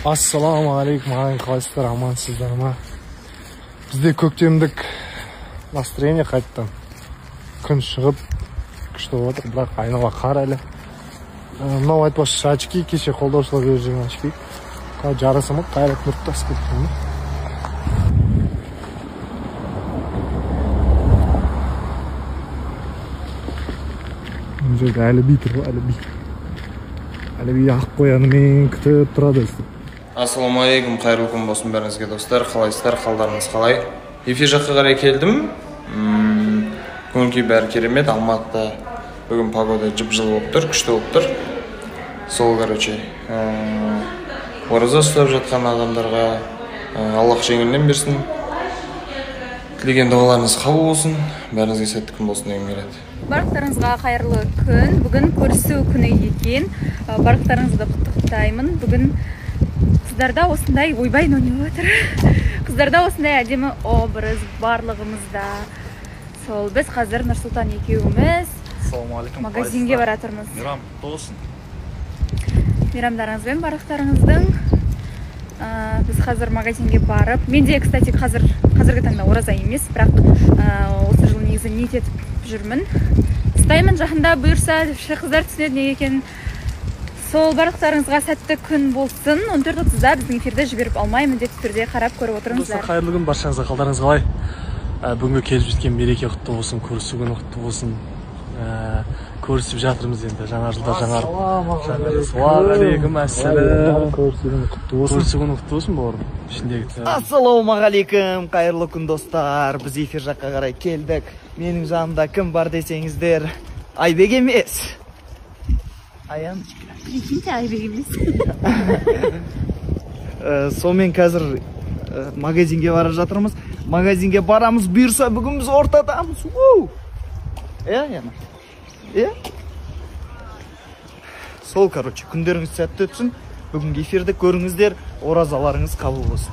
Ассалаумағалейкум, ағайын, қалайсыздар, амансыздар ма? Бізде көктемдік настроение қайттан. Күн шығып, күшті болып отыр, бірақ айнала қар әлі. Мынау айтпақшы очки, кеше қолдаушылар беріп жүрген очки. Қалай жараса ма, Қайрат Нұртас кеткен. Мына жерде Әліби тұр ғой, Әліби. Әліби ақ қоянымен күтіп тұрады өстіп. Ассалаумағалейкум, қайырлы күн болсын бәріңізге, достар. Қалайсыздар, қалдарыңыз қалай? Эфир жаққа қарай келдім. Көңіл күй бәрі керемет. Алматыда бүгін погода жып-жылы болып тұр, күшті болып тұр. Сол, короче, ораза ұстап жатқан адамдарға Аллах жеңілден берсін. Тілеген дұғаларыңыз қабыл болсын. Бәріңізге сәтті күн болсын дегім келеді. Барлықтарыңызға қайырлы күн. Бүгін көрісу күні екен. Барлықтарыңызды құттықтаймын. Бүгін қыздарда осындай, ойбай, мынау не болып жатыр? Қыздарда осындай әдемі образ барлығымызда. Сол, біз қазір Нұрсұлтан екеуміз Ассалаумағалейкум, магазинге баратырмыз. Мейрам құтты болсын. Мейрамдарыңызбен барлықтарыңыздың. Біз қазір магазинге барып, менде, кстати, қазіргі таңда ораза емес, бірақ осы жыл негізі ниет етіп жүрмін. Ұстаймын жақында бұйырса, қыздар түсінеді неге екенін. Сол, барлықтарыңызға сәтті күн болсын. 14:30-да біздің эфирді жіберіп алмай, міндетті түрде қарап көріп отырыңыздар. Достар, қайырлы күн, баршаңызға, қалдарыңыз қалай? Бүгінгі келіп жеткен мереке құтты болсын, көрісу күні құтты болсын. Көрісіп жатырмыз енді, жаңа жылда жаңарып. Уағалейкум ассалам. Көрісу күні құтты болсын. Көрісу күні құтты болсын, бауырым. Ішіндегі. Ассалаумағалейкум, қайырлы күн, достар. Біз эфир жаққа қарай келдік. Менің жанымда кім бар десеңіздер, Айбек емес. Аяночка. Прикиньте, Айбек емес. Сонымен қазір магазинге бара жатырмыз. Магазинге барамыз, бұйырса бүгін біз ортадамыз. Иә, Яна? Иә? Сол, короче, күндеріңіз сәтті өтсін. Бүгінгі эфирді көріңіздер, оразаларыңыз қабыл болсын.